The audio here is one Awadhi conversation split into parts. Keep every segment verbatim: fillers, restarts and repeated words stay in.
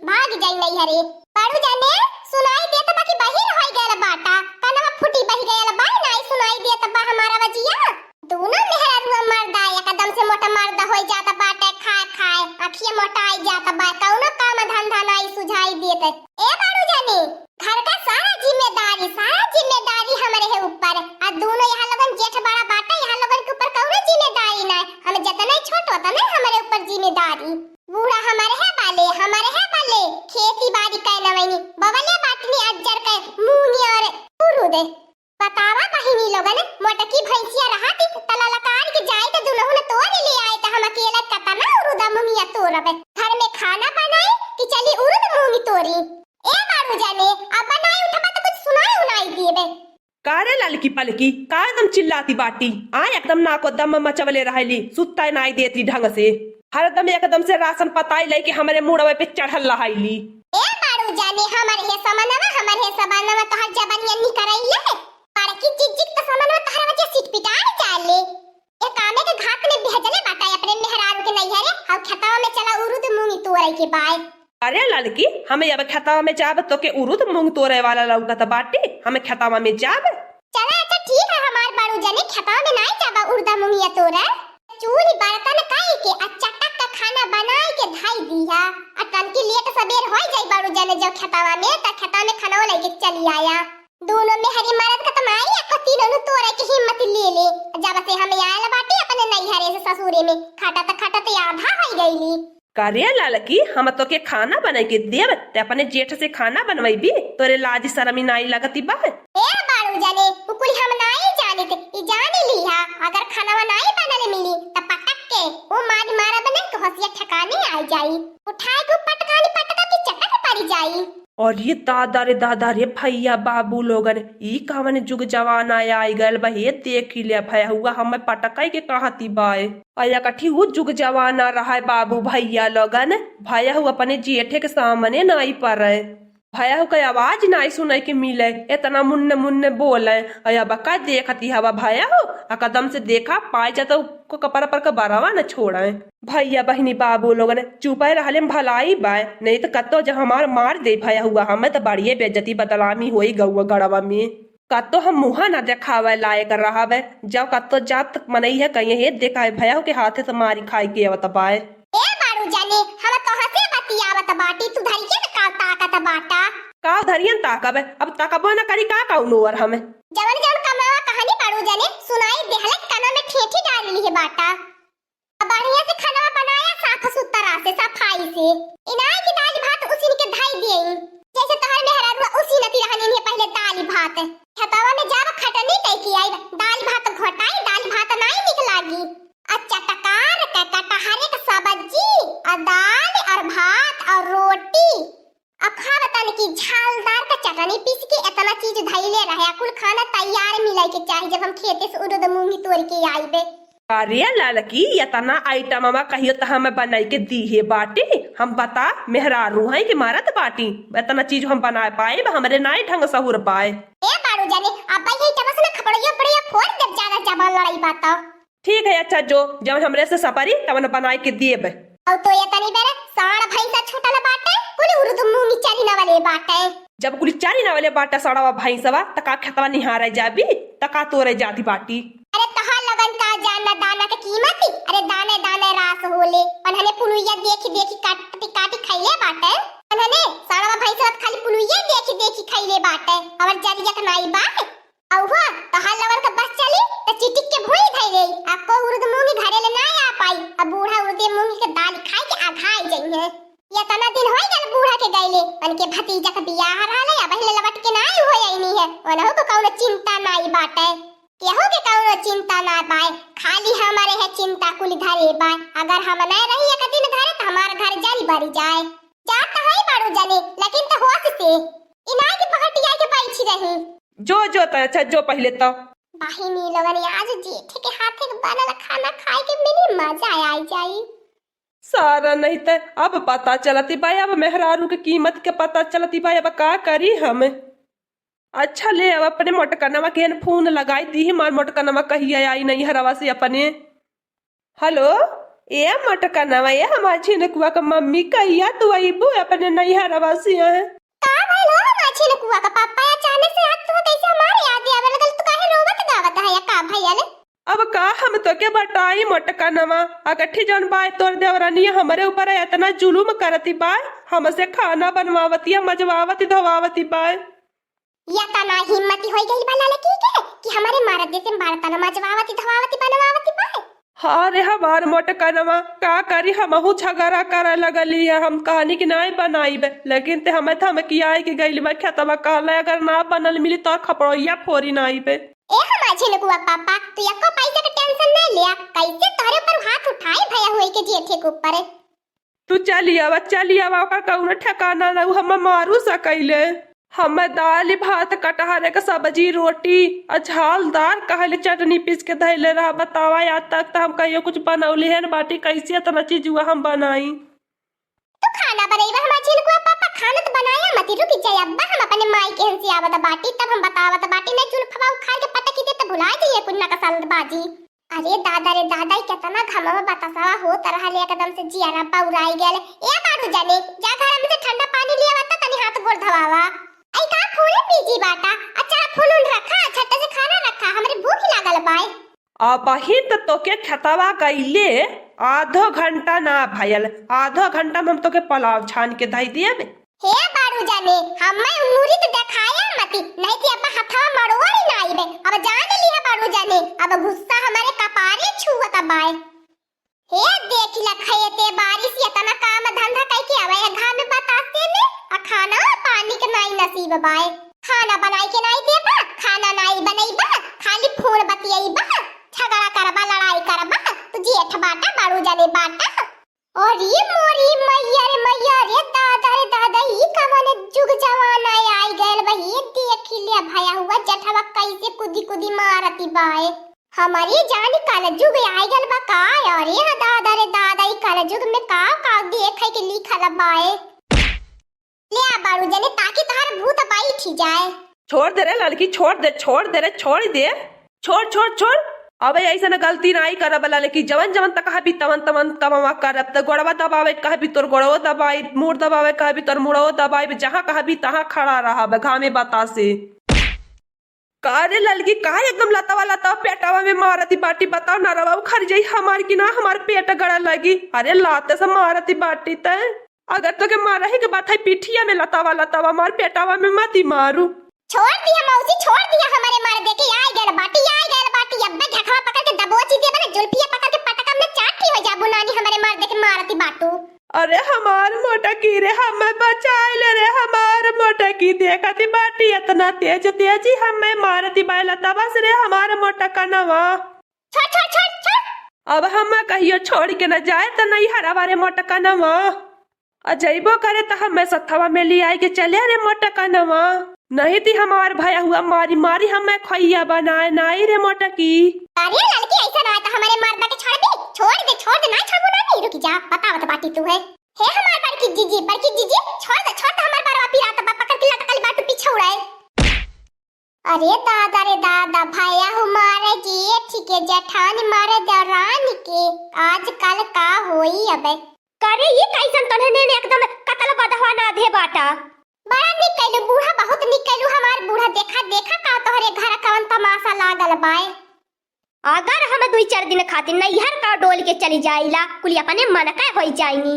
भाग जाई नैहरे। बड़ू जाने, सुनाई देत बा कि बहिर होई गयल बाटा, कनवा फूटी बहि गयल बा, नाई सुनाई देत बा हमार अवजिया। दूनो मेहररुआ मर्दा एकदम से मोटा मर्दा होई जात बाटे, खाए खाए अखिया मोटाई जात बा, कौनो काम धंधा नाई सुझाई देत। ए बड़ू जाने, घर का सारा जिम्मेदारी, सारा जिम्मेदारी हमरे है ऊपर। आ दूनो यहाँ लोगन जेठ बड़ा बाटे, यहाँ लोगन के ऊपर कौनो जिम्मेदारी ना। हम जतने छोट ओतने हमरे ऊपर जिम्मेदारी। बूढ़ा हमरे है बाले, हमरे है बाले, खेती बाड़ी कै नवैनी, बवले बाटनी अज्जर कै मूंगी और उरुद। बतावा बहिनी लोगन, मोटकी भैंसिया रहती त ललकार के जाई त दुनहु न तोड़ ले आए त हम अकेला कतना उरुदा मूंगिया तोड़बे। घर में खाना बनाई कि चली उरुद मूंगी तोड़ी। ए बारू जाने, अब बनाई उठबा त कुछ सुनाई उनाई दिएबे। का रे ललकी पलकी, का एकदम चिल्लाती बाटी? आ एकदम नाको दम मचवले रहली, सुत्ता नाई देती ढंग से। हरदम एकदम से रासन पताई लेके हमरे मुड़वे पे चढ़ल रहली। ए बारू जाने, हमर हे समनवा, हमर हे सबनवा तोहर जबनिया निकरैले। बड़की चिज्जिक त समनवा तोहर वजह सिटपिटार जाले। ए कामे के घात में भेजले बाटा अपने मेहरारू के नैहरे, हौ खेतवा में चला उरुद मूंगी तोड़े के बाय। अरे ललकी, हमें अब खेतवा में जाब तो के उरुद मूंग तोड़े वाला लौकत बाटी, हमें खेतवा में जाब। चला अच्छा ठीक है, हमार बारू जाने खेतवा में नाई जाबा उरुदा मूंगिया तोड़े। चूल्ही बर्तन कई के आ चटक का खाना बनाई के धाई दिया। आ तनकी लेट सबेर होई जाई बारू जाने जब खेतवा में, त खेतवा में खाना लेके चली आया। दूनो मेहरी मरद का त माई एको तीनों नु तोड़े के हिम्मत ले ले। जब से हम आयल बाटी अपने नैहरे से ससुरे में, खटत खटत आधा होई गईली। का रे ललकी, हम तोके खाना बनाई के देब, ते अपने जेठ से खाना बनवैबी? तोरे लाज शरमी नाई लगती बा? ए बारू जाने, उ कुल हम नाई जानित, ई जानी लिहा, अगर खानवा नाई बनल मिली, त पटक के उ मारी मारब नहीं तो हंसिया ठिकाने आई जाई। उठाए के पटकानी पटका की चटक पड़ी जाई। अरे दादा रे दादा रे भैया बाबू लोगन, ई कवन जुग जमाना आई गयल बा, हे देखी ले भैया हुआ हमें पटकाई के कहती बाय। अया कठी उ जुग जमाना रहा है बाबू भैया लोगन, भैया हु अपने जेठे के सामने नाई परे, भैया हु के आवाज नाई सुने के मिले, इतना मुन्ने मुन्ने बोले। अया बका देखती हवा भैया हु, आ कदम से देखा पाए जाता को कपड़ा पर का बरावा न छोड़े। भैया बहिनी बाबू लोगन चुपे रहले में भलाई बाय, नहीं तो कत्तो जब हमार मार दे भैया हुआ, हमें तो बड़िए बेइज्जती बदनामी होई गौआ गड़वा में। कत्तो हम मुँहा ना देखावे लायक रहबे, जब कत्तो जाब त मनई है कहीं हे देखा है भैया के हाथे से मारी खाई के आवत बाय। ए बारू जाने, हम तोहसे बतियावत बाटी, तू धरिए न का ताकत बाटा। का धरियन ताकबे, अब ताकबो न करी का कौनो और हमें। जवन जवन कमावा कहानी बारू जाने, सुनाई देहले काना में ठेठी डाल ली है बाटा। अब बढ़िया से खाना बनाया, साफ सुथरा से, सफाई से। इनाई की दाल भात उसीन के धाई दिए, जैसे तोहर मेहरारू उसीनती रहनी है पहले दाल भात। खेतवा में जाब खटनी कई के आई, दाल भात घोटाई, दाल भात नाई निक लागी। अच्छा टकार के कटहरे के सब्जी और दाल और भात और रोटी। अब खाब तन की झालदार का चटनी पीस के इतना चीज धइले रहे, कुल खाना तैयार मिले के चाही जब हम खेते से उड़द मूंगी तोड़ के आइबे। अरे ललकी, इतना आइटम अमा कहियो त हमें बनाई के दी है बाटी। हम बता, मेहरारू हैं कि मरद बाटी, इतना चीज हम बनाए पाए, हमरे नाई ढंग सहूर पाए। ए बारू जाने, अब भाई ये चमस ना खपड़ियो पड़ियो फोड़ देब, ज्यादा जबान लड़ाई बात। ठीक है, अच्छा जो, जवन हमरे से सपरी, तवन बनाए के दिएब। अउ तो ये तनी बेरे साढ़ भैंसा छूटल बाटे, कुल उर्दू मुंगी चरी नवले बाटे। जब कुल चरी नवले बाटे साढ़वा भैंसवा, त का खेतवा निहारे जाबी, त का तोरे जाती बाटी? अरे तोहार लोगन का जाना दाना के कीमत? अरे दाने दाने रास होले। उन्हने पुलुइया देखी देखी काटी काटी खैले बाटे। उन्हने साढ़वा भैंसवा त खाली पुलुइया देखी देखी खैले बाटे, और जरिया के नाई बा। अउहो, तोहार लवर के बस चली, त चिटिक के भोई धई देई। आ को उर्द मुंगी घरे ले ना आ पाई। अब बूढ़ा उर्दे मुंगी के दाल खाई के आघाई जइहे। ये तना दिन होई गल बूढ़ा के गइले, उनके भतीजा के बियाह रहले, अब हिले लवट के ना होई आईनी है। उनहु को कौनो चिंता नाई बाटे, केहू के कौनो चिंता ना बाय, खाली हमारे है चिंता कुल घरे बाय। अगर हम ना रही एक दिन घरे, त हमार घर जरी बरी जाए। जात त हई बाड़ू जने, लेकिन त होश से। इनाय के पहटिया के बैठी रही। जो, जो त अच्छा, जो पहिले त। बहिनी लोगन, आज जेठ के हाथे के बनल खाना खाए के मिली, मजा आ जाई। सारा नहीं त अब पता चलती बाय, अब मेहरारू के कीमत के पता चलती बाय, अब का करी हम? अच्छा ले, अब अपने मोटकनवा के फोन लगाई दी, मार मोटकनवा कहिया आई नैहरवा से अपने। हेलो, ए मोटकनवा, ए हमार झिनकुआ क मम्मी, कहिया तू अइबू अपने नैहरवा से? का भइल हो हमार झिनकुआ क पापा? अचानक से आज तू कैसे हमार याद आवे लगल? तू काहे रोवत गावत है या का भइल? अब का हम तोके बताई मोटकनवा, अगठी जौन बाय तोर देवरनिया हमरे ऊपर एतना जुलुम करती बाय, हमसे खाना बनवावती, मजवावती, धोवावती बाय। या तना हिम्मती होई गइल बा ललकी के कि हमरे मरद जैसे बर्तन मजवावती, धोवावती, बनवावती बाय। हाँ रे हमार मोटकनवा, का करी, हमहू झगड़ा करे लगली है। हम कहनी कि नाई बनाइबे, लेकिन ते हमें धमकियाई के गइल बा खेतवा, कहले अगर ना बनल मिली तोर खपड़ोइया फोरी नाइबे। ए हमार झिनकुआ पापा, तू एको पैसा के tension नहीं लिया, कैसे तोहरे ऊपर हाथ उठाए भैया हुए के जेठे के ऊपर। तू चली आवा, चली आवा, ओकर कउनो ठिकाना ना, उ हमें मारू सकैले। हमें दाल भात, कटहरे के सब्जी, रोटी अ झालदार कहले चटनी पीस के धैले रहा। बतावा, आज तक त हम कहियो कुछ बनौली है न बाटी, कैसे इतना चीजुआ हम बनाई? तू खाना बनैबा हमार झिनकुआ पापा? खाना त बनाया मती, रुकी जाए अब्बा, हम अपने माई के हिंसी आवत बाटी, तब हम बतावत बाटी, नहीं जुल्फवा उखाड़ के पटकी दे त भुला जाइए कुछ नकसल बाजी। अरे दादा रे दादा, ई केतना घमवा बतासवा होत रहल, एकदम से जियरा बौराई गयल। ए बारू जाने, जा घर में से ठंडा पानी ले आवा त तनी हाथ गोड़ धवावा। आई का फोन busy बाटा? अच्छा फोन उन रखा, झट्टे से खाना रखा, हमरे भूख लागल बाय। अबहिन त तोके खेतवा गइले आधो घंटा ना भयल, आधो घंटा में हम तोके पुलाव छान के धई देबे। हे बारू जाने, हम्मे मुड़ी त देखाया मती, नहीं कि अब हथवा मड़ोरी ना आइबे। अब जान लिहा बारू जाने, अब गुस्सा हमरे कपारे छुअत बाय। हे देख ल खेते बारिश, एतना काम धंधा कइके आवे, घाम बतासे में आ खाना पानी के नाई नसीब बाय। खाना बनाई के नाई देबा, खाना नाई बनैबा, खाली फोन बतियैबा, झगड़ा करबा, लड़ाई करबा, तू जेठ बाटा बारू जाने बाटा। अरे मोरी मैया रे मैया रे दादा रे दादा, ई कवन जुग जमाना आई गयल बा। ये देख लिया भैया हुआ जेठवा कैसे कुदी कुदी मारती बाय। हमारी जान कल जुग आई गयल बा का? अरे दादा रे दादा, ई कल जुग में का का देखे के लिखल बाय। ले आ बारू जने ताकि तहार भूत बैठ जाए। छोड़ दे रे लड़की, छोड़ दे, छोड़ दे रे, छोड़ दे, छोड़, छोड़, छोड़। अबे ऐसन गलती नाई करब लड़की, जवन जवन त कहबी तवन तवन कमवा करब, त गोड़वा दबावे कहबी तोर गोड़वो दबाई, मूड़ दबावे कहबी तोर मूड़वो दबाई, जहाँ कहबी तहाँ खड़ा रहब घामे बतासे। का रे ललकी, काहे एकदम लतवा लतवा पेटवा में मारती बाटी? बताओ ना, रवा उखड़ जाई हमार कि ना, हमार पेट गड़ा लगी। अरे लाते से मारती बाटी तै। अगर तोके मारही के बात है, पिठिया में लतवा लतवा मार, पेटवा में मती मारू। छोड़ दिया मौसी, छोड़ दिया, हमरे मर्दे के आई गयल बाटी, आई गयल बाटी। अब्बे घेठवा पकड़ के दबोची देबे ना, जुल्फिया पकड़ के पटकम ना, चाटी हो जाबू नानी, हमरे मर्दे के मारती बाटू। अरे हमार मोटकी रे, हमें बचाए ले रे, हमार मोटकी। देखती बाटी इतना तेज तेजी हमें मारती बाय लतवा से रे, हमार मोटकनवा। छोड़, छोड़, छोड़, छोड़। अब हम कहियो छोड़ के न जाए त नहीं हरावा रे मोटकनवा। आ जइबो करे त हमें सथवा में ले आई के चले रे मोटकनवा। नहीं ती हमार भैया हुआ मारी मारी हमें खोइया बनाए नाई रे मोटकी। अरे ललकी, ऐसा ना त हमरे मर्दा के छोड़ दे, छोड़ दे, छोड़ दे, ना छोड़बो नानी, रुकी जा, बतावत बाटी तू है। हे हमार बड़की जीजी, बड़की जीजी, छोड़ दे, छोड़ दे, हमार बरवा पिरात बा, पकड़ के लटकल बाटू पीछे उड़ाए। अरे दादा रे दादा, भैया हमारे जेठ के जेठानी मारे देवरानी के, आजकल का होई अबे। करे ये कैसन तन्हने ने एकदम कतल बदहवा ना दे बाटा। बड़ा निक कैलू बूढ़ा, बहुत निक कैलू हमार बूढ़ा। देखा, देखा का तोहरे घर कवन तमाशा लागल बाय। अगर हम दुई चार दिन खातिर नैहर का डोल के चली जाइला, कुल अपने मन का होई जाइनी।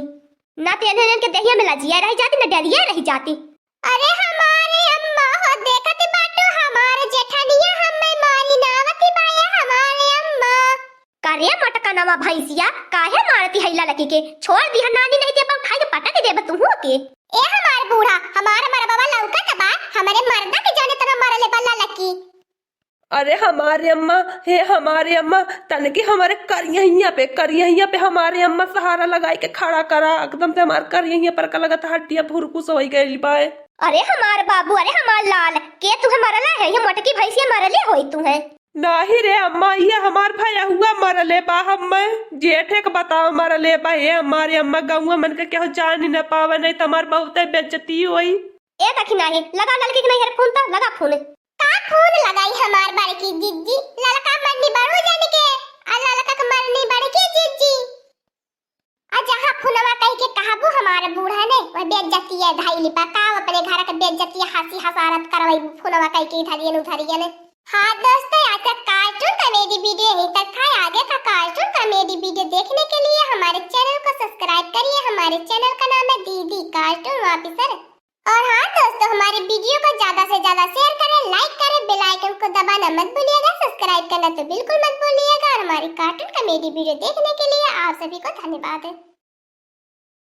ना तेने के देहिया में लजिया रह जाती, ना डरिया रह जाती। अरे हमारे अम्मा हो, देखत बाटू हमार जेठनिया हमें मारी नावती बाया हमारे अम्मा। का रे मोटकनवा भैंसिया, काहे मारती है ललकी के? छोड़ दिहा नानी, नहीं देबा उठाई के पटक देबा तुहू के। ए हमार बूढ़ा, हमार मरबवा लौकत बा, हमरे मर्दा के जाने तना मरले बा ललकी। अरे हमारे अम्मा, हे हमारे अम्मा, तनके हमारे करियहिया पे, करियहिया पे हमारे अम्मा सहारा लगाई के खड़ा करा, एकदम से हमार करियहिया पर का लगत हड्डिया भुरकुस होई गइल बाय। अरे हमार बाबू, अरे हमार लाल, के तुहे मरला है? ये मोटकी भैंसिया मरले होई तुहे। नाही रे अम्मा, ये हमार भैया हुआ मरले बा, हम्मे जेठे के बताओ मरले बा। हे हमारे अम्मा, गौवा मन के केहू जान ही न पावे, नहीं त हमार बहुते बेइज्जती होई। ए दखिनाही, लगा ललकी के नैहर फोन त, लगा फोन। का फोन लगाई हमार बड़की जिज्जी, ललका मरनी बड़ू जन के, आ ललका के मरनी बड़की जिज्जी। बेइज्जती है भाई लिपा, का अपने घर के बेइज्जती हंसी हसारत करवाई, फोनवा कई के इधरियन उधरियन। हाँ दोस्तों, आज का cartoon comedy video यहीं तक था। आगे का cartoon comedy video देखने के लिए हमारे channel को subscribe करिए। हमारे channel का नाम है दीदी Cartoon Officer। और हाँ दोस्तों, हमारे video को ज्यादा से ज्यादा share करें, like करें, bell icon को दबाना मत भूलिएगा, subscribe करना तो बिल्कुल मत भूलिएगा। और हमारी cartoon comedy video देखने के लिए आप सभी को धन्यवाद।